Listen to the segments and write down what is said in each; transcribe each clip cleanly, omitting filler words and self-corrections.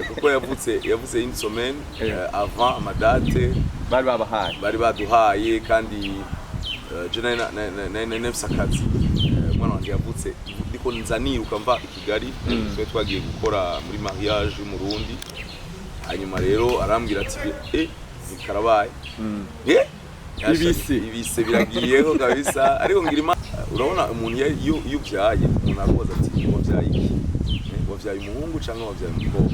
Kuko yavutse une semaine avant ama dates bari babahaye. Bari baduhaye. Kandi je nari nafise akazi. Umwana wanje yavutse ndiko nza niruka mva i Kigali. Twe twagiye gukora muri mariage y'Umurundi. Hanyuma rero arambwira ati: "Eh, karabaye." Ibise. Ibise biragiyeho kabisa. Ariko ngira urabona umuntu iyo ubyaye, umuntu arakubaza ati: "Wabyaye iki? Wabyaye umuhungu cyangwa wabyaye umukobwa?"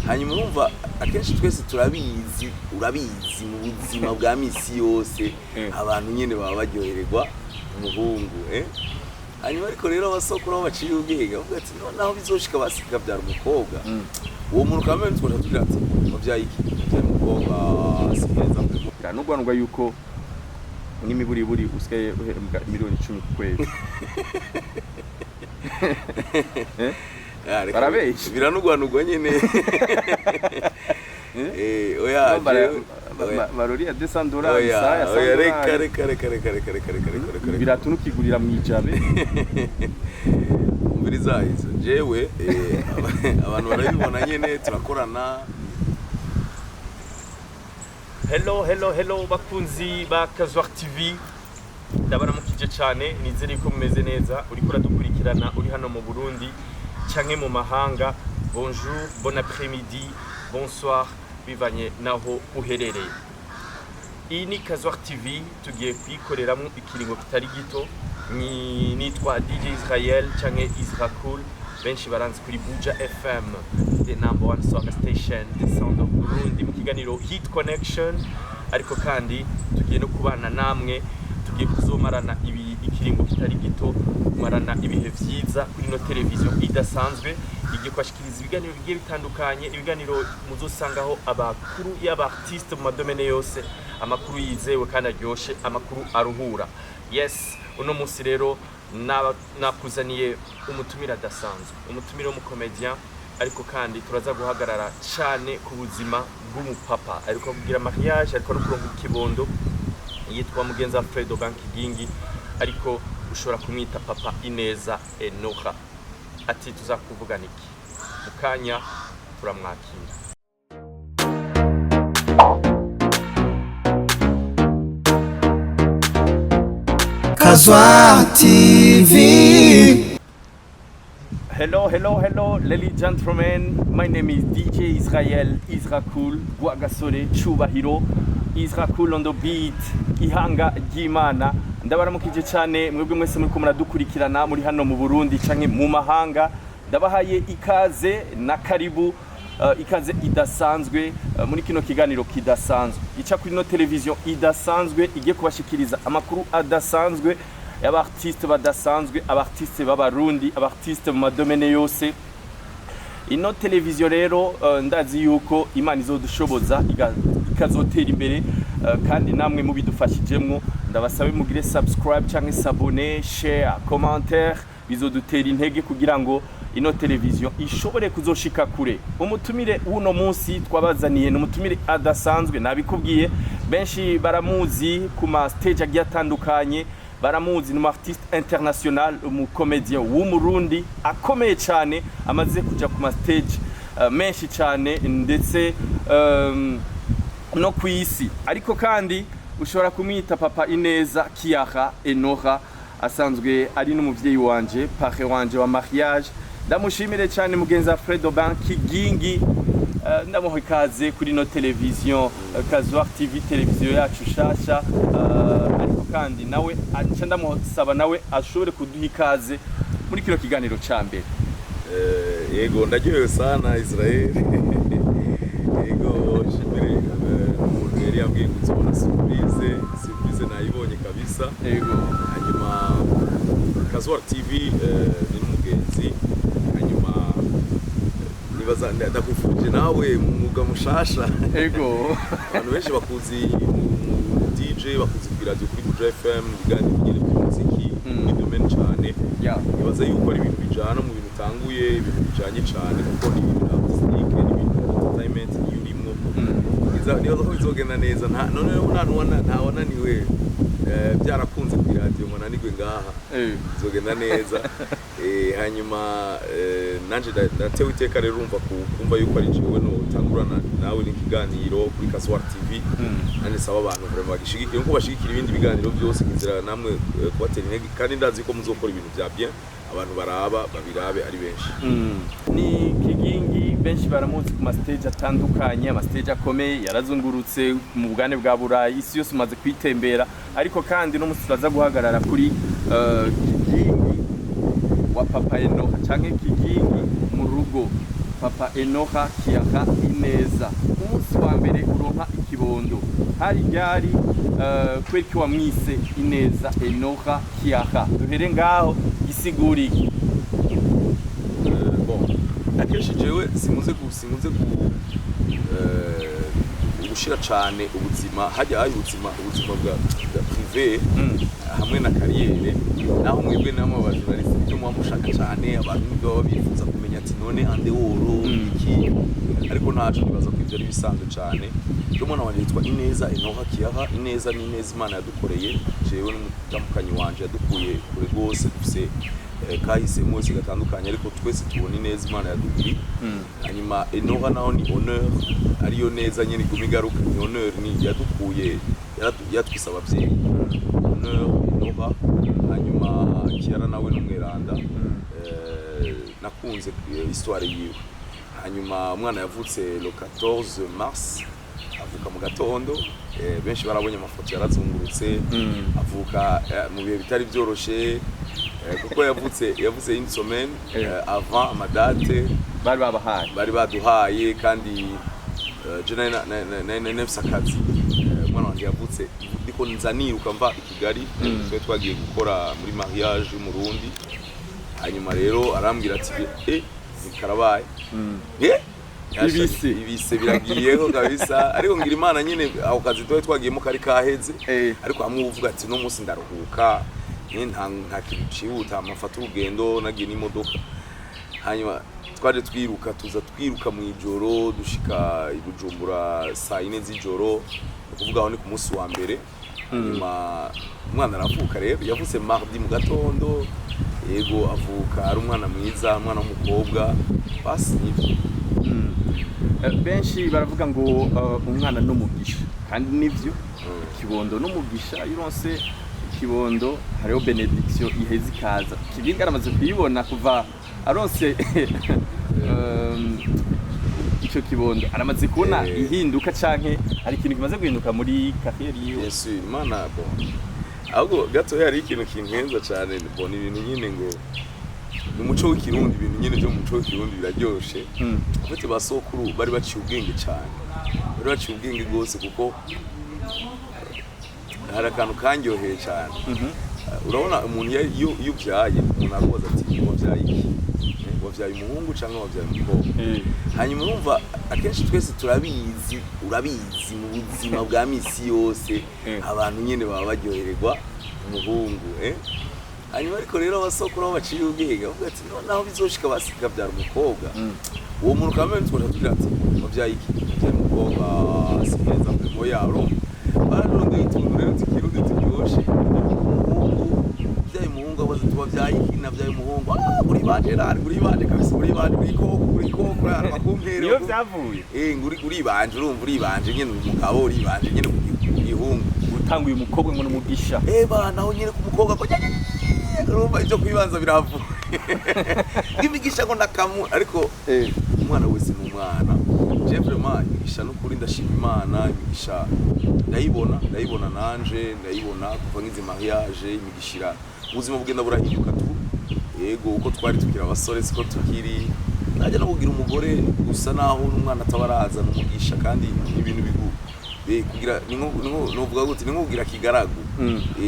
Hanyuma urumva akenshi twese turabizi, urabizi mu buzima bwa misi yose, abantu nyine baba baryohererwa umuhungu. Hanyuma ariko rero abasokuru aho baciye ubwenge bavuga ati: "Noneho bizoshika basi kabyara umukobwa." Uwo muntu kamere twaje tugira ati: "Wabyaye iki?" "Wabyaye umukobwa." Si heza. Biranugwanugwa yuko n'imiburiburi usigaye uhembwa miliyoni 10 ku kwezi. Ah, reka. Barabeshya. Biranugwanugwa nyene. Oya, oya. Baroriya $200. Oya. Isaya. Oya, reka, reka, reka, reka, reka, reka, reka, reka, reka, reka. Biratu nukigurira mu Ijabe. Umviriza izo jewe, abantu barabibona nyene turakorana. Hello, hello, hello, bakunzi ba Kazwar TV, ndabaramukije cyane. Nizere ko mumeze neza. Uriko uradukurikirana uri hano mu Burundi canke mu mahanga, bonjour, bon après-midi, bonsoir, bivanye naho uherereye. Iyi ni Kazwar TV, tugiye kuyikoreramo ikiringo kitari gito. Nitwa DJ Israel canke Isra Cool, benshi baranzi kuri Buja FM, the number one soccer station, the sound of Burundi, mu kiganiro Hit Connection. Ariko kandi tugiye no kubana namwe, tugiye kuzomarana ibi ikiringo kitari gito, kumarana ibihe vyiza kuri no televiziyo idasanzwe igiye kubashikiriza ibiganiro bigiye bitandukanye, ibiganiro muzosangaho abakuru y'aba artiste mu ma domaines yose, amakuru yizewe kandi aryoshe, amakuru aruhura. Yes, uno munsi rero nakuzaniye umutumire adasanzwe, umutumire w'umu comédien. Ariko kandi turaza guhagarara cyane ku buzima bw'umupapa ariko kugira mariage, ariko no kuronga ikibondo. Yitwa Mugenzi Alfredo Bankigingi, ariko ushobora kumwita Papa Ineza Enoha. Ati tuzakuvugana iki mu kanya, turamwakira. Kazwa TV. Hello, hello, hello, ladies and gentlemen. My name is DJ Israel, Isra Cool, Rwagasore, Cubahiro, Isra Cool on the beat, Ihanga ry'Imana. Ndabaramukije cyane mwebwe mwese muriko muradukurikirana muri hano mu Burundi canke mu mahanga. Ndabahaye ikaze na karibu, ikaze idasanzwe muri kino kiganiro kidasanzwe ica kuri no televiziyo idasanzwe igiye kubashikiriza amakuru adasanzwe y'aba artiste badasanzwe, aba artiste b'Abarundi, aba artiste mu ma domaines yose. Ino televiziyo rero, ndazi yuko Imana izodushoboza ikazotera imbere, kandi namwe mubidufashijemwo. Ndabasabe mugire subscribe canke s'abonner, share, commentaire, bizodutera intege kugira ngo ino televiziyo ishobore kuzoshika kure. Umutumire w'uno munsi twabazaniye ni umutumire adasanzwe, nabikubwiye. Benshi baramuzi ku ma stage agiye atandukanye, baramuzi, ni umu artiste international, umu comédien w'Umurundi akomeye cyane, amaze kuja ku ma stage menshi cyane, ndetse no ku isi. Ariko kandi ushobora kumwita Papa Ineza Kiara Enora, asanzwe ari n'umuvyeyi wanje, parrain wanje wa mariage. Ndamushimire cyane mugenzi Alfredo Bankigingi. Ndamuha ikaze kuri no televiziyo Kazwar TV, televiziyo yacu shasha. Ariko kandi nawe nca ndamusaba nawe ashobore kuduha ikaze muri kino kiganiro ca mbere. Yego, ndaryohewe sana, Israel. Yego, nshimire umuntu yari yambwiye ngo nzobona surprise. Surprise nayibonye kabisa. Hanyuma Kazwar TV, ni n'umugenzi. Hanyuma nibaza ndakwifurije nawe mu mwuga mushasha. Abantu benshi bakuzi mu DJ, bakuzi ku radio kuri Buja FM, mu biganiro nyine by'umuziki, muri domaine cyane. Nibaza yuko ari ibintu bijana mu bintu utanguye, ibintu bijanye cyane, kuko ni ibintu artistique, ni ibintu entertainment iyo urimwo. Nibaza ko bizogenda neza. Nta none nta wananiwe. Byarakunze ku iradiyo ngo nanigwe ngaha, bizogenda neza. Hanyuma nanje ndatewe iteka rero, urumva, kumva yuko ari jewe notangurana nawe n'ikiganiro kuri Kasuwar TV. Nanjye saba abantu vraiment bagishigikire nkuko bashigikira ibindi biganiro byose, nzira namwe kubatera intege, kandi ndazi ko muzokora ibintu bya bien, abantu baraba babirabe ari benshi. Ni Kigingi, benshi baramuzi ku mastage atandukanye, amastage akomeye, yarazungurutse mu bugane bwa Burayi, isi yose umaze kwitembera. Ariko kandi no musi turaza guhagarara kuri Kigingi wa Papa Enoha canke Kigingi mu rugo, Papa Enoha Kiyaha Ineza. Umunsi wa mbere uronka ikibondo hari ryari? Kubera ko wamwise Ineza Enoha Kiyaha? Duhere ngaho, gisigura iki? Bon, akenshi jewe sinkunze gushira cane ubuzima hajya hari ubuzima bwa privé hamwe na carrière, naho mwebwe namwe aba journaliste ibyo muba mushaka cane, abantu nibyo baba bifuza kumenya, ati none ande woro iki? Ariko ntaco, nibaza ko ivyo ari bisanzwe cane. Rero umwana wanje yitwa Ineza Enoha Kiyaha. Ineza ni ineza Imana yadukoreye jewe n'umutamukanyi wanje, yadukuye kure rwose. Dufise kahise mwese gatandukanye, ariko twese tubona ineza Imana yadugiriye. Hanyuma Enoha naho ni honneur, ariyo neza nyene iguma igaruka, ni honneur, ni yadukuye, yatwise abavyeyi, honneur Enoha. Hanyuma Kiara nawe n'umweranda, nakunze histoire yiwe. Hanyuma umwana yavutse le 14 mars, avuka mu gatondo. Benshi barabonye amafoto yarazungurutse. Avuka mu bihe bitari byoroshe, kuko yavutse une semaine avant amadate bari babahaye. Bari baduhaye. Kandi je nari nafise akazi. Umwana wanje yavutse ndiko nza niruka mva i Kigali. Twari twagiye gukora muri mariage y'Umurundi. Hanyuma rero arambwira ati: "Eh, karabaye, eh." Ibise. Ibise biragiyeho kabisa. Ariko ngira Imana nyine, ako kazi twari twagiyemo kari kaheze. Ariko hamwe uvuga ati: "No munsi ndaruhuka, nta kintu cihuta, amafata urugendo nagiye n'imodoka." Hanyuma twaje twiruka, tuza twiruka mu ijoro, dushika i Bujumbura saa 4 z'ijoro, ni ukuvuga aho ni ku munsi wa mbere. Hanyuma umwana aravuka. Rero yavutse mardi mu gatondo. Yego, avuka ari umwana mwiza, umwana w'umukobwa. Basi, nivyo. Benshi baravuga ngo umwana n'umugisha, kandi nivyo, ikibondo n'umugisha. Iyo uronse ikibondo hariho bénédiction iheza ikaza. Kigingi aramaze kuyibona kuva aronse ico kibondo, aramaze kubona ihinduka canke hari ikintu kimaze guhinduka muri carrière yiwe? Bien sûr, Imana. Bon, ahubwo gatoya hari ikintu kinkenza cyane. Bon, ibintu nyine ngo ni umuco w'Ikirundi, ibintu nyine byo mu muco w'Ikirundi biraryoshe. Afite ba sokuru bari baciye ubwenge cyane, bari baciye ubwenge rwose, kuko hari akantu kanyoheye cyane. Urabona umuntu iyo ubyaye, umuntu arakubaza ati: "Wabyaye iki? Wabyaye umuhungu cyangwa wabyaye umukobwa?" Hanyuma urumva akenshi twese turabizi, urabizi mu buzima bwa misi yose, abantu nyine baba baryohererwa umuhungu, eh? Hanyuma ariko rero abasokuru aho baciye ubwenge bavuga ati: "Noneho bizoshika basi kabyara umukobwa." Uwo muntu kamwe twaje tugira ati: "Wabyaye iki?" "Wabyaye umukobwa, si heza mbe." Oya, urumva bararondeye utuntu rero tukirundi turyoshe. Umuhungu, ubyaye umuhungu, abaza ati: "Wabyaye iki?" "Nabyaye umuhungu." "Ah, uri banje rari, uri banje kabisa, uri banje, uri koko, uri koko, bakumpere." Niyo vyavuye. Eh, ngo uri uribanje, urumva uribanje nyene, uri umugabo, uribanje nyene ku gihungu. Gutanga uyu mukobwa ngo n'umugisha. Eh ba, naho nyene ku mukobwa ko urumva ibyo kwibanza biravuye nk'imigisha ngo nakamu, ariko umwana wese ni umwana. Je vraiment imigisha, n'ukuri ndashima Imana, imigisha ndayibona, ndayibona nanje ndayibona kuva ngize mariage. Imigisha ubuzima bugenda burahinduka tu. Yego, uko twari tukiri abasore siko tukiri. Najya no kugira umugore gusa, naho n'umwana ataba araza n'umugisha, kandi ibintu bigu kugira ni nko novuga gute, ni nko kugira kigaragu.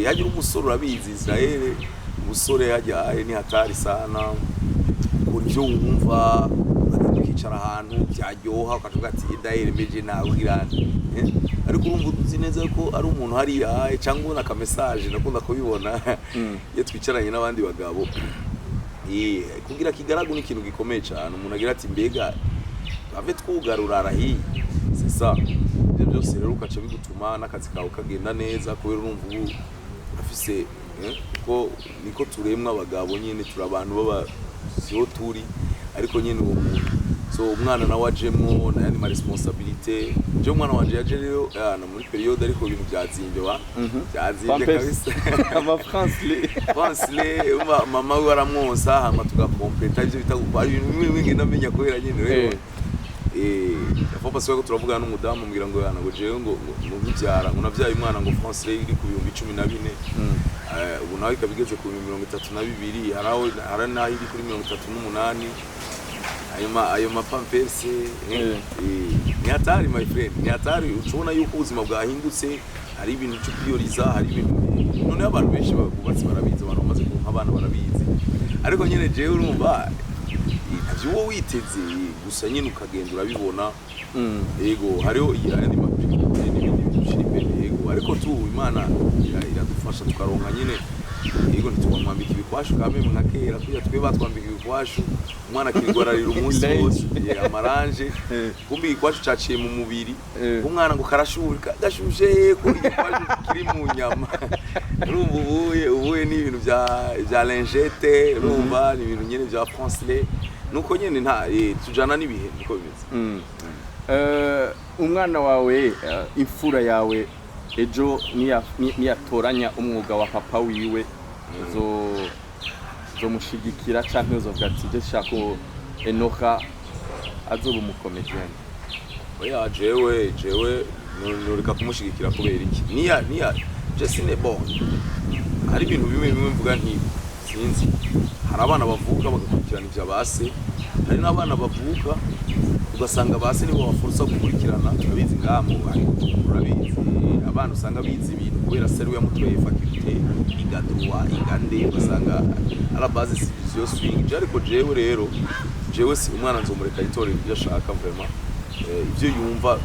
Hagira umusore, urabizi Israel, umusore hajya ahe ni hatari sana, ukora ivyo wumva, ukagenda ukicara ahantu byaryoha, ukavuga ati: "Ndahere meje nawe ugira." Ariko urumva uzi neza ko ari umuntu hariya, cyangwa ubona aka message, nakunda kubibona iyo twicaranye n'abandi bagabo. Kugira kigaragu ni ikintu gikomeye cyane. Umuntu agira ati: "Mbega ave twugarura arahiye." C'est ça, ibyo byose rero ukaca bigutuma n'akazi kawe kagenda neza, kubera urumva ubu Urafise kuko niko turemwa abagabo nyene, turi abantu baba siho turi, ariko nyene uwo muntu, so umwana nawe ajemwo n'ayandi ma responsabilité. Je umwana wanje yaje rero na muri période, ariko ibintu byazimvye wa byazimvye Pampers. kabisa. Ama France. Francele umva, mama we aramwonsa, hama tugakompleta ivyo bita gukora ibintu bimwe bimwe ngenda menya kubera nyene rero yafa parce ko turavugana n'umudamu, mbwira ngo yana ngo jewe ngo nkibyara, ngo navyaye umwana ngo Francele iri ku 14,000. Ubu nawe ikaba igeze ku 32,000, hari aho hari n'aho iri kuri 38. Ayo ma pampers ni hatari, my friend, ni hatari. Ucubona yuko ubuzima bwahindutse, hari ibintu cyo priorisé, hari ibintu noneho abantu benshi bubatse barabizi, abantu bamaze kuronka abana barabizi. Ariko nyene jewe urumva ntavyo uba witeze, gusa nyene ukagenda urabibona. Yego, hariho ayandi ma priorité n'ibindi bintu ushira imbere. Yego, ariko tu Imana iradufasha tukaronka nyene. Yego, ntitwamwambika ibikwashu kameme nka kera kuya twe batwambika ibikwashu, umwana akirirwa ararira umunsi wose. Ama langes, kumbe igikwashu caciye mu mubiri. Umwana ngo karashuka gashushe ko igikwashu kiri mu nyama. Urumva ubuye ni ibintu vya lingette, urumva ni ibintu nyene vya français, nuko nyene nta tujana n'ibihe, niko bimeze. Umwana wawe, imfura yawe, ejo niyatoranya umwuga wa papa wiwe, uzomushigikira canke uzovuga ati je shaka ko Enoka azoba umu comédien? Oya, jewe nureka kumushigikira kubera iki? Niya je sine bon, hari ibintu bimwe bimwe mvuga nti sinzi. Hari abana bavuka bagakurikirana ivya base, hari n'abana bavuka ugasanga base nibo baforsa gukurikirana. Turabizi ngamu, ariko urabizi, abana usanga bize ibintu kubera se ariwe yamutoye faculté, iga droit, iga nde, ugasanga à la base si yo swing. Je ariko jewe rero, jewe si umwana nzomureka yitorera ibyo ashaka vraiment, ibyo yumva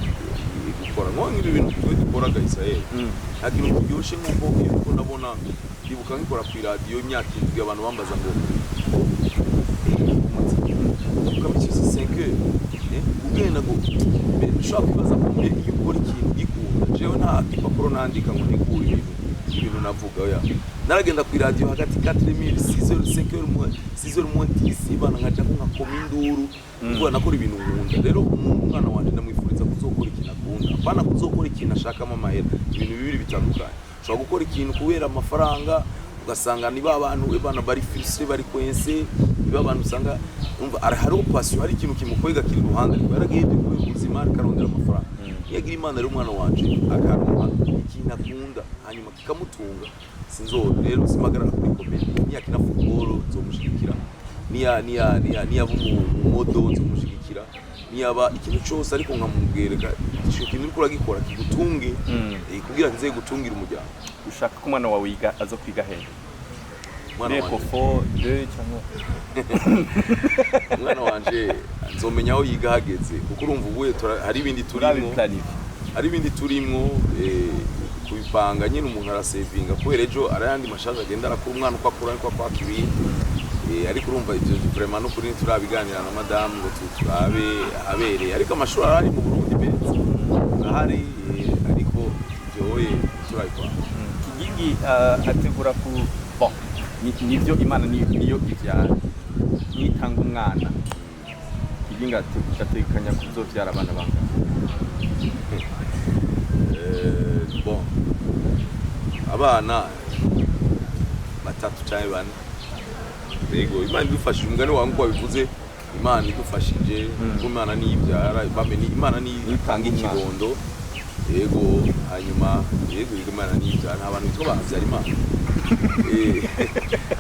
gukora. Nko nk'ibi bintu twe dukoraga, Israel, nta kintu kiryoshye nk'uko iyo ndiko ndabona. Ndibuka nkikora ku iradiyo imyaka 7, abantu bambaza ngo ukamenya 5 heures ugenda ngo ushobora kwibaza ko mbe iyo ukora ikintu gikunda. Jewe nta gipapuro nandika ngo ntegure ibintu navuga. Oya, naragenda ku iradiyo hagati 4000, 6 heures, 5 heures moins, 6 heures moins 10, ibana nkaja ko nkakoma induru kuvuga nakora ibintu nkunda. Rero umwana wanje ndamwifuriza kuzokora ikintu akunda, apana kuzokora ikintu ashakamo amahera. Ibintu bibiri bitandukanye. Ushobora gukora ikintu kubera amafaranga, ugasanga ni ba bantu bana bari frustré, bari coincé, ni ba bantu usanga umva hariho passion, hari ikintu kimukwega kiri iruhande, ariko yaragihebye kubera ubuzima, ariko arondera amafaranga. Niyagira Imana rero umwana wanje akaronka ikintu akunda hanyuma kikamutunga, sinzo rero simagarara kuri comédie. Niyakina football nzomushigikira, niya niya niyaba umumodo nzomushigikira, niyaba ikintu cyose, ariko nkamubwereka ico kintu uriko uragikora kigutunge, kugira kize gutungira umuryango. Ushaka ko umwana wawe yiga, azo kwiga hehe? Umwana Muri wanje Ecofo 2 cyangwa? Umwana wanje nzomenya aho yiga hageze, kuko urumva ubuye hari ibindi turimwo. Urabiplanifie? Hari ibindi turimwo, kubipanga nyine. Umuntu arasevinga kubera ejo ari ayandi mashaje agenda arakura. Umwana uko akura niko akwaka ibindi. Ariko urumva ivyo vraiment no kuri turabiganira na madamu ngo turabe ahabereye, ariko amashuri arahari mu Burundi meza arahari, ariko vyoye turabipanga. Kigingi ategura ku bon nivyo Imana niyo ivyara nitanga umwana. Kigingi ategekanya kuzovyara abana bangana? Bon, abana batatu canke bane. Yego, Imana idufashije, umugani wawe nkuko wabivuze, Imana idufashije, kuko Imana niyo ibyara, bambe ni Imana niyo itanga Itanga ikibondo. Yego, hanyuma yego, Imana niyo ibyara, nta bantu bitwa bahabyara Imana.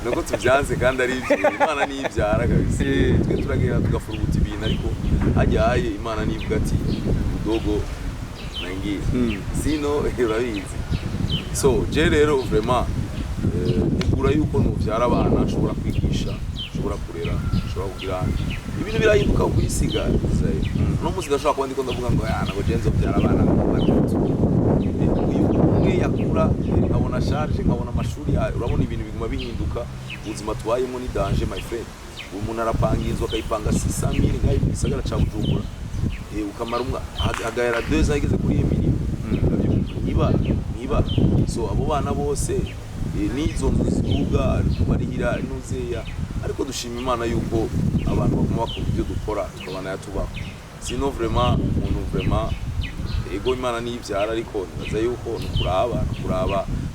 Nuko tubyanze kandi ari ibyo, Imana niyo ibyara kabisa. Twe turagenda tugafuruguta ibintu, ariko hajyaye Imana niyo ivuga ati udogo nangiye sino urabizi. So je rero vraiment ntegura yuko nuvyara abana nshobora kwigisha, nshobora kurera, nshobora kugira ibintu birahinduka kuyisiga. Israel, uno munsi ndashobora kuba ndiko ndavuga ngo ah, ntabwo je nzovyara abana batatu. Uyu umwe yakura nkabona charge, nkabona amashuri urabona ibintu biguma bihinduka. Ubuzima tubayemo ni danger, my friend. Ubu umuntu arapanga inzu akayipanga 600,000 ngaho mu gisagara ca Bujumbura, ukamara umwa agahera 2 ans igeze kuri miliyoni. Urabyumva? Niba so abo bana bose N'izo nzu ziduga kubarihira ntuzeya, ariko dushima Imana yuko abantu baguma bakunda ibyo dukora, tukabana tubaho. Sinon vraiment umuntu, vraiment, ego, Imana niyibyara, ariko nibaza yuko ni ukuraba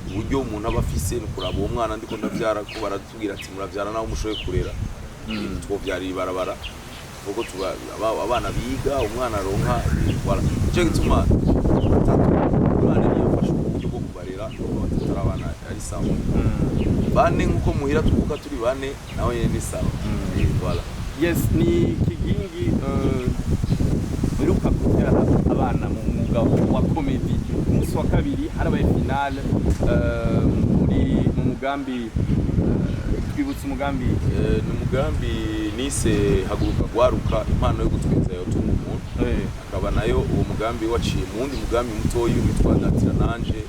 uburyo umuntu aba afise, ni ukuraba uwo mwana ndiko ndabyara, ko baratubwira ati murabyara naho mushoboye kurera. Twobyarira ibarabara kuko tuba abana biga, umwana aronka, voilà. Nicyo gituma batatu Imana niyo yafashe uburyo bwo kubarera, nuko batatu ari abana ari sawa, bane nkuko muhira tuvuka turi bane, nawe nyene ni sawa. Voilà. Yes, ni Kigingi mperuka kubyara abana mu mwuga wa comedy. Umunsi wa kabiri harabaye finale muri mu mugambi, twibutse umugambi. Ni umugambi nise "Haguruka Gwaruka, impano yo gutwenza yotunga umuntu". Akaba nayo uwo mugambi waciye mu wundi mugambi mutoyi witwa "Ndatira Nanje",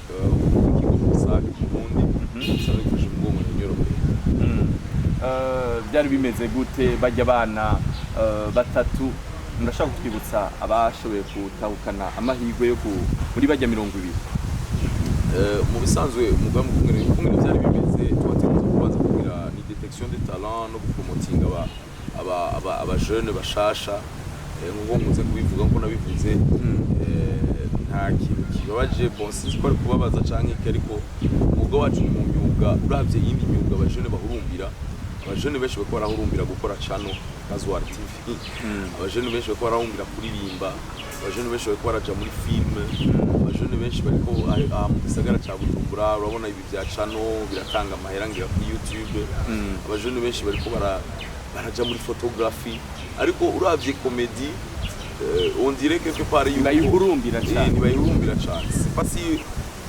w'ikigo Musaga mu Burundi usanzwe gifashe umugongo na Nyorobere. Byari bimeze gute bajya abana batatu? Ndashaka kutwibutsa abashoboye gutahukana amahirwe yo muri bajya 20. Mu bisanzwe umugambi ukungene byari bimeze, twategerezwa kubanza kugira ni détection de talent no gupromotinga aba jeune bashasha. Nkuko nkunze kubivuga, nkuko nabivuze, nta kintu kibabaje, bon, sinzi ko ari kubabaza canke iki, ariko umwuga wacu ni mu myuga, uravye iyindi myuga abajene bahurumbira, abajene benshi bariko barahurumbira gukora channel Kazuar TV, abajene benshi bariko barahurumbira kuririmba, abajene benshi bariko baraja muri film, abajene benshi bariko aha mu gisagara ca Bujumbura, urabona ibi vya channel biratanga amahera ngira kuri YouTube, abajene benshi bariko baraja muri photography, ariko uravye comedy, on dirait quelque part yuko Ntibayihurumbira cane. Ntibayihurumbira cane. C'est pas si,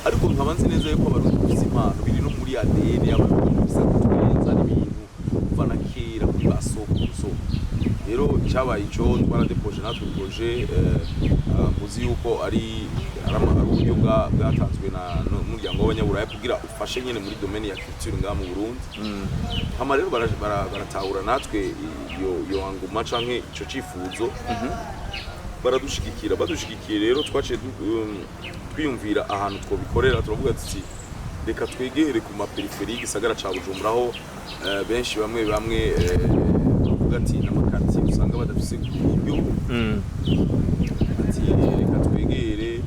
ariko nkaba nzi neza yuko Abarundi dufise impano, biri no muri ADN y'Abarundi, bisa kutwenza n'ibintu kuva na kera kuri ba sokuru. Rero cyabaye ico, twaradepoje natwe projet. Muzi yuko ari uburyo bwatanzwe na n'umuryango w'Abanyaburaya kugira ufashe nyene muri domaine ya culture ngaha mu Burundi. Hama rero baratahura natwe iyo hanguma canke ico cifuzo, baradushigikira. Badushigikiye rero, twaciye twiyumvira ahantu twobikorera, turavuga tuti reka twegere ku ma périphéries y'igisagara ca Bujumbura, aho benshi bamwe bamwe bavuga ati n'ama quartier usanga badafise uburyo, ati reka twegere.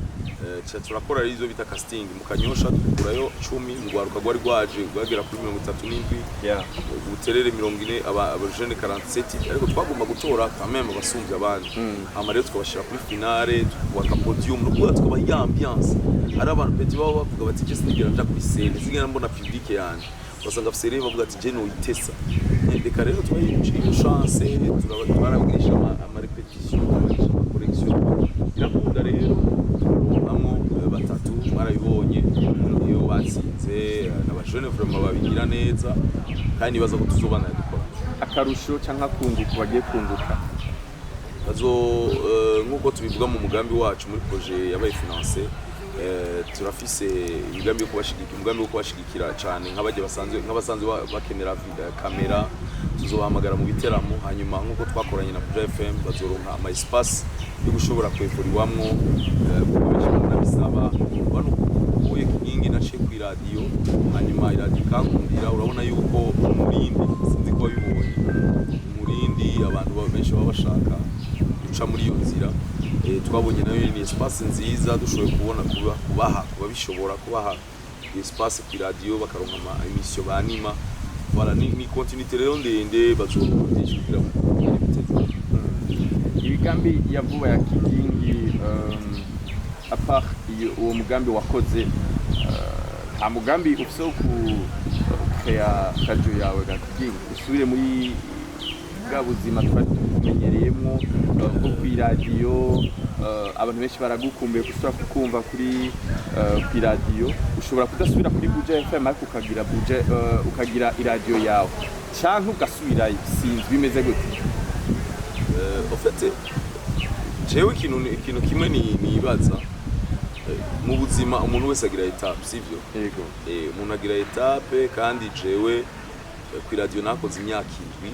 Ca turakora rero ivyo bita casting mu Kanyosha, dukurayo 10 mu rwaruka rwari rwaje rwagera kuri 37, Buterere 40, aba jeunes 47, ariko twagomba gutora quand même abasumbye abandi. Hama rero tukabashira kuri finale, tukubaka podium, no kuvuga tukabaha ya ambiance. Hari abantu petit baba bavuga bati je sinigera nja kuri scène, sinigera mbona public yanje, ugasanga afise rero bavuga ati je noyitesa. Reka rero tubahe iyo chance. Twaragirisha ama répétition, turabagisha ama correction, birakunda rero turonkamwo batatu. Mwarabibonye iyo batsinze, n'abajene vraiment babigira neza, kandi nibaza ko tuzobana dukora. Akarusho cyangwa akunguka bagiye kunguka? Bazo nk'uko tubivuga mu mugambi wacu, muri projet yabaye financé, turafise imigambi yo kubashigikira, umugambi wo kubashigikira cyane nk'abajya basanzwe, nk'abasanzwe bakenera kamera, tuzobahamagara mu biteramo. Hanyuma nk'uko twakoranye na Buja FM, bazoronka ama espace yo gushobora kwevuriwamwo, kuko benshi baranabisaba. Bano ubuye Kigingi naciye ku iradiyo, hanyuma iradiyo ikankundira, urabona yuko umurindi, sinzi ko wabibonye, umurindi abantu benshi baba bashaka guca muri iyo nzira. Twabonye nayo ni espace nziza dushoboye kubona kubaha, kuba bishobora kubaha espace ku iradiyo, bakaronka ama émission banima. Voilà, ni continuité rero ndende, bazoronka byinshi kugira ngo bagire biteze imbere. Imigambi ya vuba ya Kigingi, à part uwo mugambi wakoze, nta mugambi ufise wo kucrea radio yawe ga Kigingi, usubire muri bwa buzima twari tukumenyereyemwo bwo kw'iradiyo? Abantu benshi baragukumbuye gusubira kukumva kuri kw'iradiyo. Ushobora kudasubira kuri Buja FM, ariko ukagira Buja, ukagira iradiyo yawe, canke ugasubirayo, sinzi bimeze gute? En fait, jewe ikintu kimwe nibaza, mu buzima umuntu wese agira étape, sivyo? Yego. Umuntu agira étape, kandi jewe ku iradiyo nakoze imyaka 7.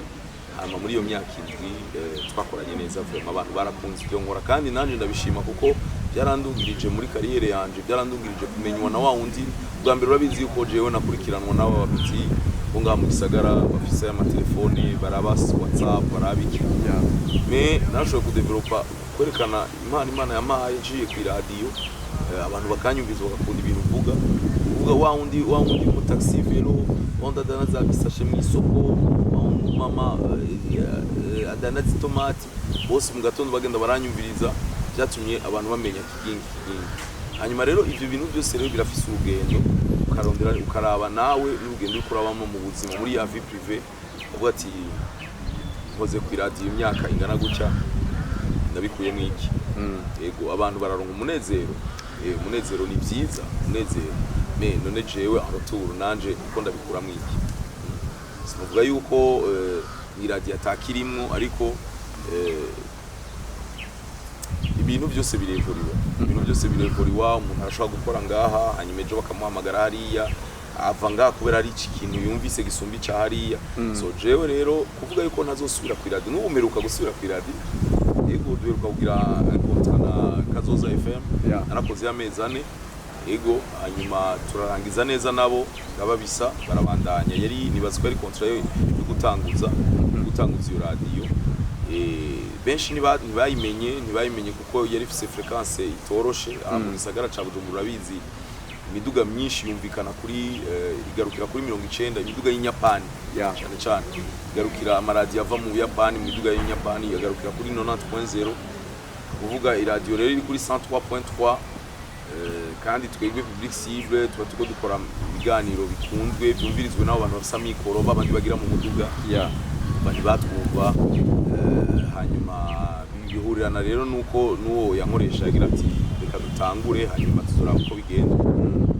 Hama muri iyo myaka 7 twakoranye neza vraiment, abantu barakunze ibyo nkora, kandi nanjye ndabishima kuko Byarandungirije muri carrière yanje, byarandungirije kumenywa na wa wundi. Bwa mbere urabizi yuko jewe nakurikiranwa n'aba bapeti bo ngaha mu gisagara bafise amatelefoni, baraba WhatsApp, baraba iki. Mais narashoboye kudevelopa, kwerekana impano Imana yampaye nciye ku iradiyo, abantu bakanyumviza, bagakunda ibintu mvuga. Uvuga wa wundi mu taxi vélo, wa wundi adanaza bisashe mu isoko, wa wundi mama adanaza itomati, bose mu gatondo bagenda baranyumviriza. Byatumye abantu bamenya Kigingi, Kigingi. Hanyuma rero ivyo bintu byose rero birafise urugendo, ukarondera, ukaraba nawe n'urugendo uriko urabamo mu buzima, muri ya vie privée, uvuga ati nkoze ku iradiyo imyaka ingana gutya, ndabikuyemo iki? Yego, abantu bararonka umunezero. Umunezero ni byiza, umunezero, mais none jewe en retour nanje uko ndabikuramwo iki? Sinavuga yuko iradiyo atakirimwo, ariko ibintu byose birevuriwa, ibintu byose birevuriwa. Umuntu arashobora gukora ngaha, hanyuma ejo bakamuhamagara hariya, ava ngaha kubera ari iki kintu yumvise gisumba ica hariya. So jewe rero kuvuga yuko ntazosubira ku iradiyo, n'ubu mperuka gusubira ku iradiyo. Yego, duheruka kugira contrat na Kazoza FM. Narakoze amezi 4, yego, hanyuma turarangiza neza nabo ngababisa barabandanya. Yari, nibaza ko ari contrat yo gutanguza iyo radiyo. Benshi ntibayimenye kuko yari ifise fréquence itoroshe. Aha mu gisagara ca Bujumbura urabizi, imiduga myinshi yumvikana kuri igarukira kuri 90, imiduga y'inyapani. Cyane cyane igarukira, amaradiyo ava mu Buyapani, mu miduga y'inyapani yagarukira kuri 90.0. Kuvuga iradiyo rero iri kuri 103.3, kandi twebwe public cible tuba turiko dukora ibiganiro bikunzwe, byumvirizwe n'abo bantu bafise amikoro, babandi bagira mu muduga. Ntibatwumva. Hanyuma bihurirana rero nuko n'uwo yankoresha yagira ati reka dutangure, hanyuma tuzoraba uko bigenda.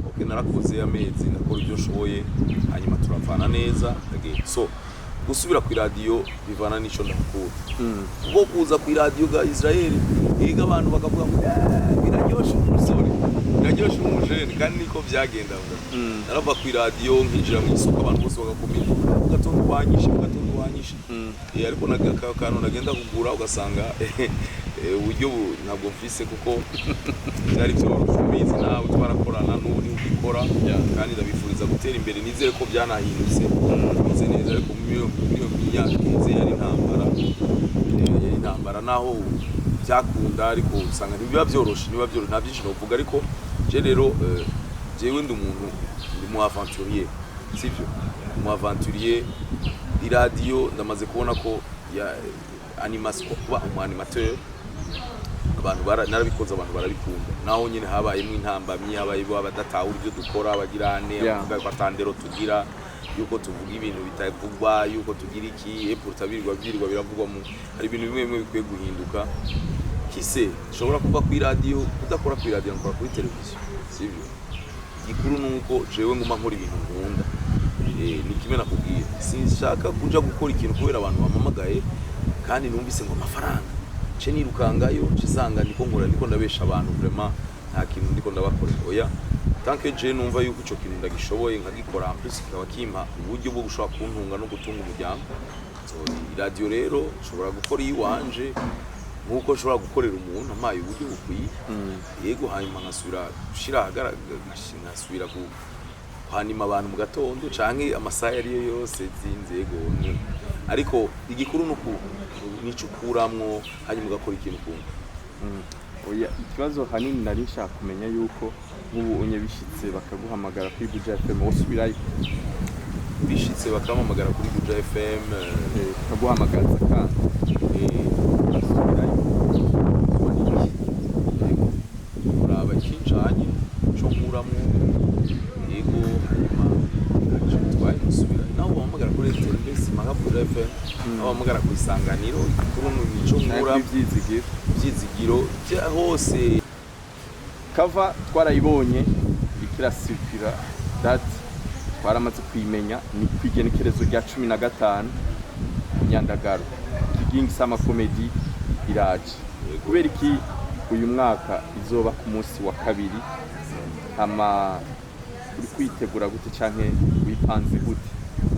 Ok, narakoze amezi, ndakora ibyo nshoboye, hanyuma turavana neza, ndagenda. So gusubira ku iradiyo bivana n'ico ndakura, kuko kuza ku iradiyo ga Israel higa, abantu bakavuga ngo "Eh, biraryoshe umusore, biraryoshe umujene", kandi niko byagenda. Narava ku iradiyo nkinjira mu isoko, abantu bose bagakomera mu gatondo wanyishe, mu gatondo wanyishe. Ariko kantu nagenda kugura ugasanga uburyo ntabwo mfise, kuko byari byoroshe. Ubizi nawe, twarakorana, n'ubu niho ugikora. Kandi ndabifuriza gutera imbere, nizere ko byanahindutse, bimeze neza. Ariko muri iyo myaka iheze yari intambara. Yari intambara naho byakunda, ariko usanga ntibiba byoroshe, ntibiba byoroshe. Nta byinshi novuga, ariko je rero jewe ndi umuntu, ndi mu aventurier, sivyo? Mu aventurier. Iradiyo ndamaze kubona ko ya animation, kuba umu animateur, abantu narabikoze, abantu barabikunda, naho nyine habayemo intambamyi, habayemo abadatahura ibyo dukora, bagirane abavuga ko atandero tugira, yuko tuvuga ibintu bitavugwa, yuko tugira iki epurta birirwa byirirwa biravugwa. Mu hari ibintu bimwe bimwe bikwiye guhinduka. Kise nshobora kuva ku iradiyo, kudakora ku iradiyo, nkora kuri televiziyo, sibyo? Igikuru ni uko jewe nguma nkora ibintu nkunda. Ni kimwe nakubwiye, sinshaka kuja gukora ikintu kubera abantu bampamagaye kandi numvise ngo amafaranga, nce nirukangayo, nce nsanga ndiko nkora, ndiko ndabesha abantu, vraiment nta kintu ndiko ndabakorera. Oya, tant que je numva yuko ico kintu ndagishoboye nkagikora, en plus kikaba kimpa uburyo bwo gushobora kuntunga no gutunga umuryango. So iradiyo rero nshobora gukora iyiwanje nk'uko nshobora gukorera umuntu ampaye uburyo bukwiye, yego, hanyuma nkasubira gushira ahagaragara, nkasubira kwanima abantu mu gatondo canke amasaha ariyo yose z'inzego. Ariko igikuru nuku nico ukuramwo, hanyuma ugakora ikintu ukunda. Oya, ikibazo hanini nari nshaka kumenya yuko nk'ubu unye bishitse bakaguhamagara kuri Buja FM, wosubirayo? Bishitse bakampamagara kuri Buja FM, Bakaguhamagaza kandi urasubirayo? Yego, uraba ikincanye co nkuramwo, yego, hanyuma ntacyo bitwaye gusubira. Naho bahamagara kuri RTNB, simpaka Buja FM, naho bahamagara ku Isanganiro, igikuru nico nkura. Canke Ivyizigiro. Ivyizigiro bya hose. Cover twarayibonye iriko irasirikira, date twaramaze kuyimenya, ni kw'igenekerezo rya 15 Nyandagaro. Kigingi Summer Comedy iraje. Kubera iki uyu mwaka izoba ku munsi wa kabiri? Hama uri kwitegura gute canke wipanze gute?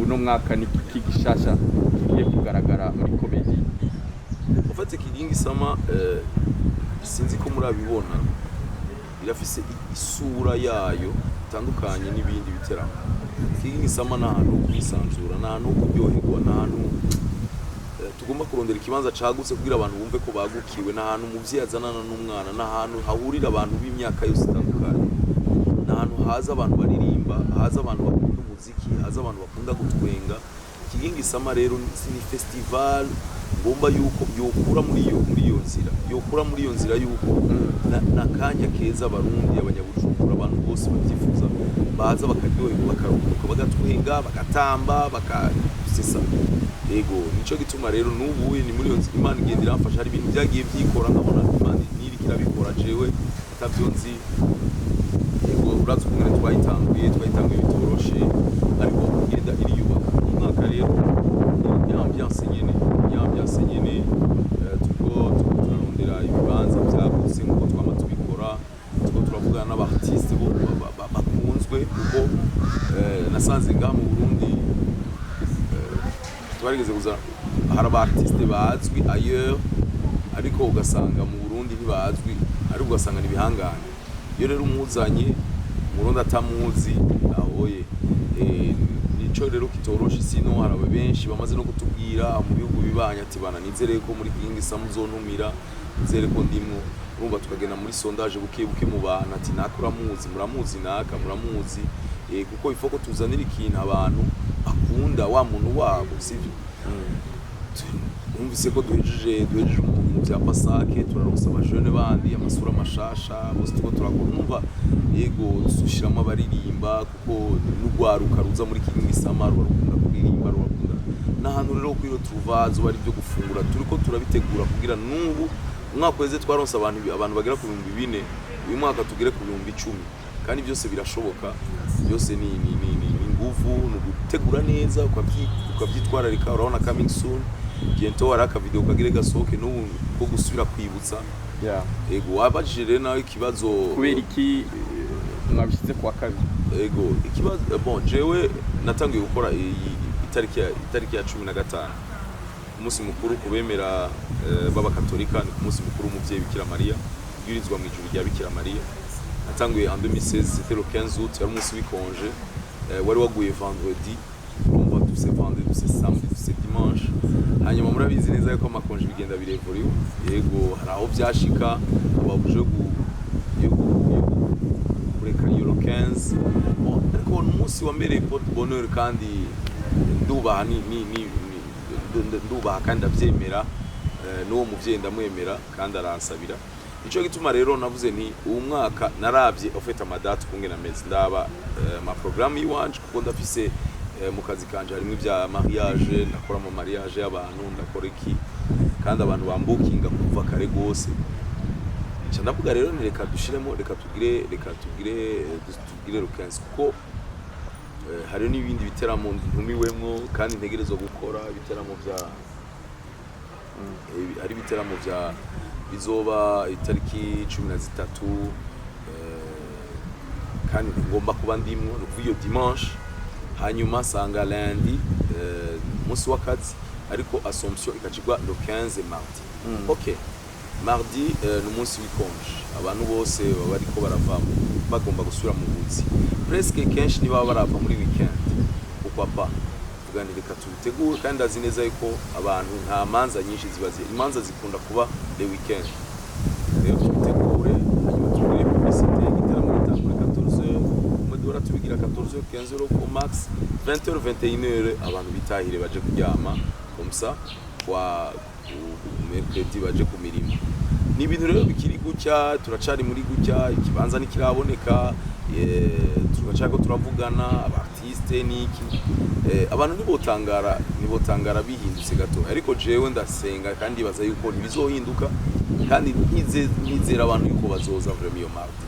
Uno mwaka ni iki gishasha kigiye kugaragara muri comedy? Ufate Kigingi Summer, sinzi ko murabibona. Irafise isura yayo itandukanye n'ibindi biteramo. Kigingi Summer ni ahantu ho kwisanzura, ni ahantu ho kuryoherwa, ni ahantu tugomba kurondera ikibanza cagutse kugira abantu bumve ko bagukiwe. Ni ahantu umuvyeyi azanana n'umwana, ni ahantu hahurira abantu b'imyaka yose itandukanye, ni ahantu haza abantu baririmba, haza abantu bakunda umuziki, haza abantu bakunda gutwenga. Kigingi Summer rero ni festival ngomba yuko yokura muri iyo nzira, yokura muri iyo nzira yuko n'akanya keza Abarundi, Abanyabujumbura, abantu bose babyifuza baza bakaryoherwa, bakaruhuka, bagatwenga, bagatamba, baka c'est ça. Yego, nico gituma rero n'ubu ni muri iyo nzira. Imana igenda iramfasha. Hari ibintu byagiye byikora, nkabona Imana niriko irabikora jewe atavyo nzi. Yego, urazi ukungene twayitanguye bitoroshe, ariko igenda iriyubaka. Mu mwaka rero ni ambiance nyene, ni ambiance nyene. Turiko turarondera ibibanza vyagutse nkuko twama tubikora. Turiko turavugana n'aba artiste bo bakunzwe, kuko nasanze ngaha mu Burundi twarigeze kuza, hari aba artiste bazwi ailleurs, ariko ugasanga mu Burundi ntibazwi, ariko ugasanga ni ibihangane. Iyo rero umuzanye Umurundi atamuzi ahoye, nico rero kitoroshe. Sino hari aba benshi bamaze no kutubwira mu bihugu bibanye ati: "Bana, nizere ko muri Kigingi Summer muzontumira, nizere ko ndimwo." Urumva tukagenda muri sondage buke buke mu bantu, ati: "Naka uramuzi? Muramuzi? Naka muramuzi?" Kuko ifo ko tuzanira ikintu abantu bakunda, wa muntu wabo, sivyo? Wumvise ko duhejeje mu bya Pasake, turaronsa abajene bandi, amasura mashasha bose tuko turakora. Numva yego, dushiramo abaririmba, kuko n'urwaruka ruza muri Kigingi Summer ruba rukunda kuririmba, rurakunda n'ahantu rero kuri tuva zuba ari byo gufungura. Turiko turabitegura kugira n'ubu umwaka weze twaronse abantu bagera ku 4000, uyu mwaka tugere ku 10,000. Kandi byose birashoboka, byose ni inguvu, ni ugutegura neza, ukabyitwararika. Urabona coming soon, bientôt, hari akavideo kagire gasohoke n'ubu ko gusubira kwibutsa. Ego, wabajije rero nawe ikibazo. Kubera iki mwabishyize kuwa kabiri? Ego, ikibazo, bon, jewe natangiye gukora iyi itariki ya 15, umunsi mukuru ku bemera b'Abakatolika, ni ku munsi mukuru w'umuvyeyi Bikira Mariya, yurizwa mu ijuru rya Bikira Mariya. Natanguye en 2016, c'était le 15 août, yari umunsi w'ikonje, wari waguye vendredi. Urumva dufise vendredi, dufise samedi, dufise dimanche. Hanyuma murabizi neza yuko amakonje bigenda birevuriwe. Yego, hari aho vyashika ababuje yo kureka iyo le 15. Bon, ariko ni umunsi wambereye porte bonheur, kandi ndubaha ni ndubaha kandi ndavyemera, n'uwo muvyeyi ndamwemera kandi aransabira. Nico gituma rero navuze nti uwu mwaka naravye au fait ama dates ukungene ameze, ndaba ama programme yiwanje, kuko ndafise mu kazi kanje harimo ibya mariage, ndakora ama mariage y'abantu, ndakora iki, kandi abantu bambukinga kuva kare gose. Nca ndavuga rero nti reka dushiremo, reka tugire le 15, kuko hari n'ibindi biteramo ntumiwemwo kandi ntegerezwa gukora ibiteramo vya hari ibiteramo vya bizoba itariki 13, kandi ngomba kuba ndimwo, ni ukuvuga iyo dimanche. Hanyuma sanga lundi umunsi w'akazi, ariko Assomption ikacigwa le 15 mardi. Ok, mardi ni umunsi w'ikonje, abantu bose baba bariko barava, bagomba gusubira mu buzi presque, kenshi niba barava muri weekend. Pourquoi pas vuga nti reka tubitegure, kandi ndazi neza yuko abantu nta manza nyinshi ziba zihari, imanza zikunda kuba le weekend. Rero tubitegure, hanyuma tugire publicité, igitaramo gitangure 14h, umwe duhora tubigira 14h, 15h au max, 20h, 21h, abantu bitahire baje kuryama, comme ça kwa mercredi baje ku mirimo. Ni ibintu rero bikiri gutya, turacari muri gutya, ikibanza ntikiraboneka, turacariko turavugana aba artiste niki. Abantu ntibotangara bihindutse gato, ariko jewe ndasenga kandi baza yuko ntibizohinduka, kandi ntizera abantu yuko bazoza vraiment iyo mardi,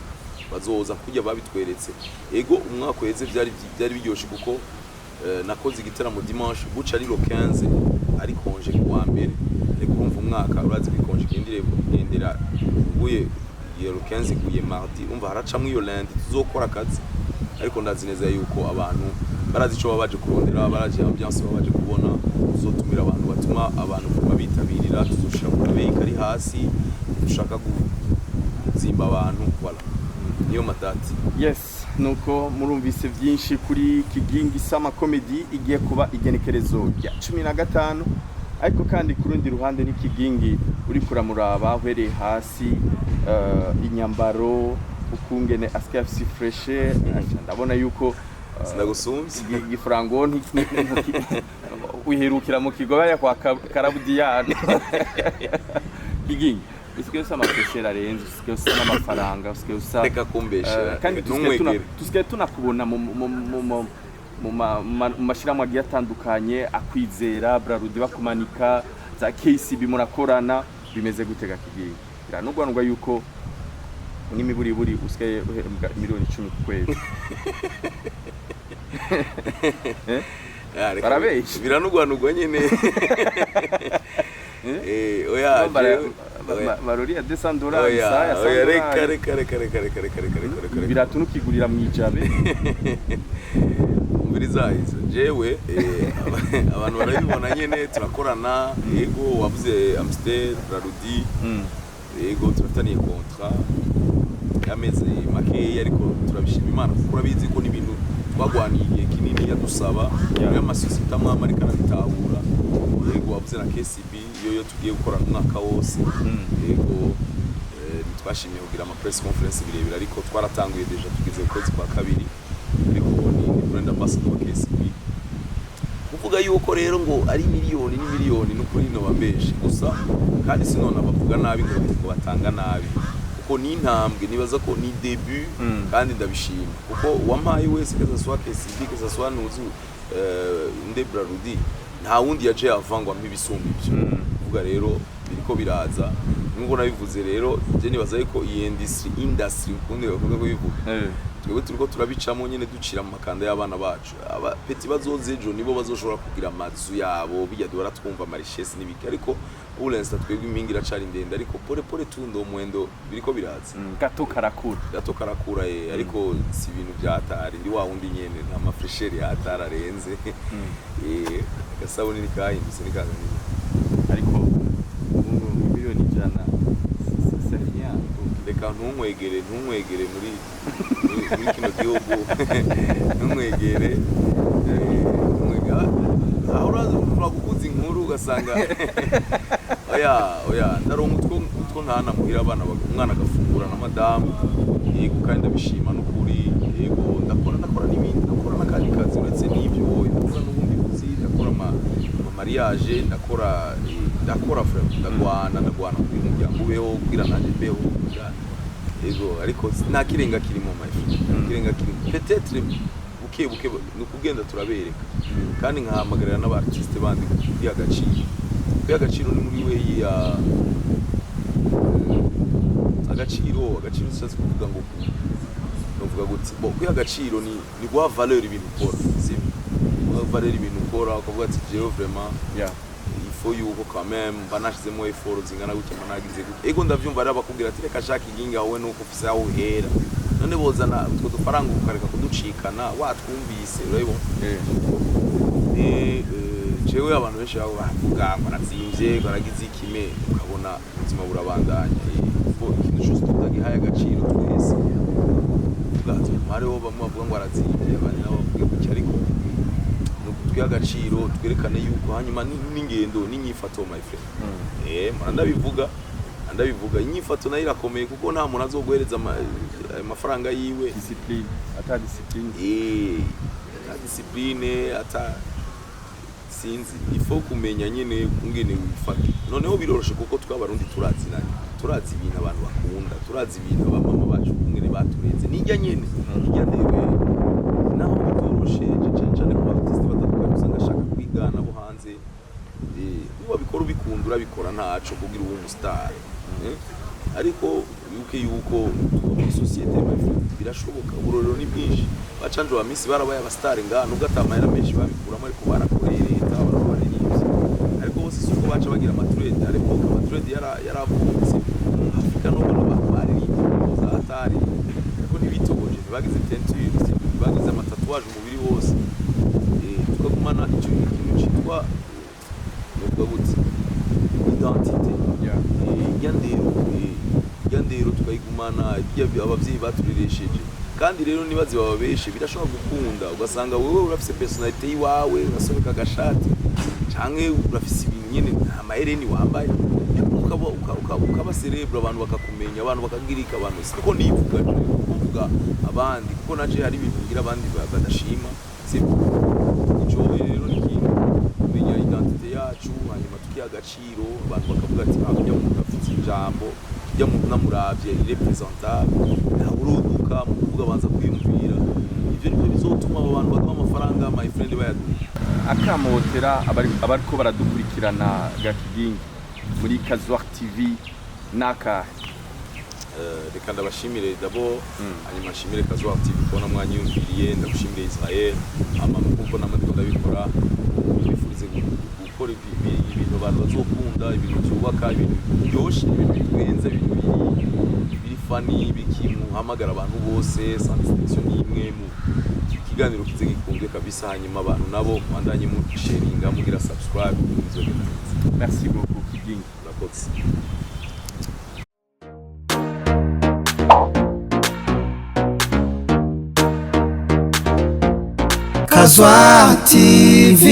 bazoza kujya babitweretse. Ego, umwaka uheze byari biryoshe, kuko nakoze igiteramo dimanche, buca ari le 15, ari congé kuwa mbere. Ariko urumva umwaka urazi ko ikonje igendera uguye, iyo le 15 iguye mardi, umva haracamwo iyo lundi tuzokora akazi. Ariko ndazi neza yuko abantu barazi ico baba baje kurondera, barazi ambiance baba baje kubona. Tuzotumira abantu batuma abantu babitabirira, tuzoshira mu kabeyi kari hasi, dushaka kuzimba abantu, voilà. Niyo ma dates. Yes, nuko murumvise byinshi kuri Kigingi Summer Comedy igiye kuba igenekerezo rya 15. Ariko kandi ku rundi ruhande ni Kigingi uri kuramuraba uhereye hasi, inyambaro ukungene asigaye afise fresh. Ndabona yuko Sinagusumbye. Igifarango wiherukira mu kigobe kwa Karabudiyano. Kigingi, usigaye usa amafresheri arenze, usigaye usa n'amafaranga, usigaye usa Reka kumbeshera. Kandi tusigaye Ntumwegere. Tusigaye tunakubona mu mashyirahamwe agiye atandukanye akwizera Brarudi, bakumanika za KCB, murakorana. Bimeze gute ga Kigingi? Biranugwanugwa yuko n'imiburiburi usigaye uhembwa miliyoni 10 ku kwezi. Ah, reka. Barabesha. Biranugwanugwa nyene. Oya, oya. Baroriya $200. Oya, isaya oya, reka. $100. Reka, reka, reka, reka, reka, reka, reka, reka. Ibirato nukigurira mu Ijabe. Umviriza izo jewe, abantu barabibona nyene, turakorana. Yego, wavuze Amstel, Brarudi. Yego, turafitaniye contrat y'amezi makeya, ariko turabishima Imana kuko urabizi ko n'ibintu twagwaniye igihe kinini yadusaba. Yeah. Iyo amasosiyete amwe amwe ariko arabitahura. Yego, wavuze na KCB, yo tugiye gukorana umwaka wose. Yego, ntitwashimye kugira ama press conference birebire, ariko twaratanguye déjà, tugeze ku kwezi kwa kabiri, ariko ni brand ambassador wa KCB. Kuvuga yuko rero ngo ari miliyoni n'imiliyoni n'ukuri no bambeshe gusa, kandi sinona bavuga nabi ngo batanga nabi, kuko ni intambwe, nibaza ko ni début. Kandi ndabishima kuko uwampaye wese, que ça soit KCB, que ça soit Nuzu, nde, Brarudi, nta wundi yaje avant ngo ampe ibisumba ivyo. Kuvuga rero biriko biraza nkuko nabivuze rero, je nibaza yuko iyi industry ukundi bakunda kubivuga, twebwe turiko turabicamo nyene, ducira mu makanda y'abana bacu. Aba petits bazoza ejo nibo bazoshobora kugira amazu yabo bijya duhora twumva ama richesses n'ibiki, ariko pour l'instant twebwe impinga iracari ndende, ariko pole pole tundo mwendo biriko biraza. Gato karakura. Gato karakura, ariko si ibintu bya hatari, ndi wa wundi nyene, nta ma fraîcheur ya hatari arenze. Agasabuni nikahindutse nikazanye. Ariko ubu ngubu miliyoni 100, c'est rien. Reka, ntunkwegere, ntunkwegere muri kino gihugu, ntunkwegere, ntunkwegere. Aho uraza ushobora gukuza inkuru ugasanga oya, oya, ndaronka utwo ntana muhira, abana umwana agafungura na madamu. Yego, kandi ndabishima n'ukuri. Yego, ndakora n'ibindi, ndakora n'akandi kazi uretse n'ibyo, ndakora n'ubundi buzi, ndakora ama mariage, ndakora vraiment, ndagwana kugira umuryango ubeho, kugira nanjye mbeho. Yego, ariko nta kirenga kirimo, my friend, nta kirenga kirimo. Peut-être buke buke ni ukugenda turabereka, kandi nkahamagarira n'aba artiste bandi kwiha agaciro. Kwiha agaciro ni muri we ya agaciro. Agaciro ushatse kuvuga ngo novuga gute? Bo kwiha agaciro ni guha valeur ibintu ukora, sibyo? Guha valeur ibintu ukora, ukavuga ati jewe vraiment il faut yuko quand même mba nashizemo effort zingana gutya, mba nagize gutya. Ego, ndavyumva rero bakubwira ati reka shaka iginga wowe nuko ufise aho uhera, none bozana utwo dufaranga ukareka kuducikana watwumvise, urabibona. Jewe abantu benshi baba bavuga ngo narazimvye, ngo nagize ikime, ukabona ubuzima burabandanya. Kuko ikintu cyose tutagihaye agaciro twese ubwato, hariho bamwe bavuga ngo arazimvye, abandi nabo bavuga gutya, ariko ni ukutwiha agaciro, twerekane yuko hanyuma n'ingendo n'inyifato, my friend. Mpora ndabivuga, inyifato nayo irakomeye, kuko nta muntu azoguhereza ayo mafaranga yiwe. Discipline, ata discipline. Ata discipline, ata sinzi, il faut kumenya nyene kungene wifata. Noneho biroroshe kuko twabarundi turazinanye, turazi ibintu abantu bakunda, turazi ibintu abamama bacu kungene batureze, nijya nyene nijya ndebe naho bitoroshe, cane cane ku artiste batandukanye usanga ashaka kwigana abo hanze. Niba bikora ubikunda, urabikora ntaco kugira ube umu star. Ariko wibuke yuko tuba muri société, my friend, birashoboka, uburorero ni bwinshi. Bacanje ba misi barabaye aba star ngaha, nubwo atamahera menshi babikuramo, ariko barakoreye leta, baraba baririmbyi, ariko bose si uko baca bagira ama dreads, ariko ama dreads yaravutse Afurika, nubwo abantu baririmbye indirimbo za hatari, ariko ntibitogoje, ntibagize teinture, ntibagize ama tatouage umubiri wose. Tukagumana icyo kintu citwa, nuvuga gute, identité. Irya ndero, irya ndero. Tukayigumana ibyo abavyeyi batureresheje. Kandi rero nibaze bababeshe, birashobora gukunda ugasanga wewe urafise personnalité yiwawe, urasobeka agashati canke urafise ibintu nyene, nta mahereni wambaye, ukaba célèbre, abantu bakakumenya, abantu bakagirika. Abantu siko nivuga je, kuvuga abandi, kuko naje hari ibintu ngira abandi badashima, sibyo? Ico rero ni ikintu kumenya identité yacu, hanyuma tukiha agaciro, abantu bakavuga ati: "Ah, ujya muntu afite ijambo, ujya muntu namuravye il est présentable, ntawe uruduka mu kuvuga, abanza kwiyumvira." Ivyo nivyo bizotuma abo bantu baduha amafaranga, my friend, bayaduha. Akamotera abariko baradukurikirana Gakigingi muri Kazwar TV nakahe? Reka ndabashimire d'abord, hanyuma nshimire Kazwar TV kubona mwanyiyumviriye, ndagushimire Israel, hama kuko namwe ndiko ndabikora, mbifurize gukora ibintu abantu bazokunda, ibintu byubaka, ibintu biryoshe, ibintu bitwenze, ibintu biri funny, biki muhamagara abantu bose sans distinction n'imwe, mu ikiganiro kize gikunzwe kabisa. Hanyuma abantu nabo mubandanye mu sharinga, mugira subscribe, ibintu bizogenda neza. Merci beaucoup, Kigingi. Murakoze. Kazwa TV.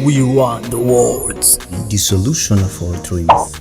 We want the words. The solution of all dreams.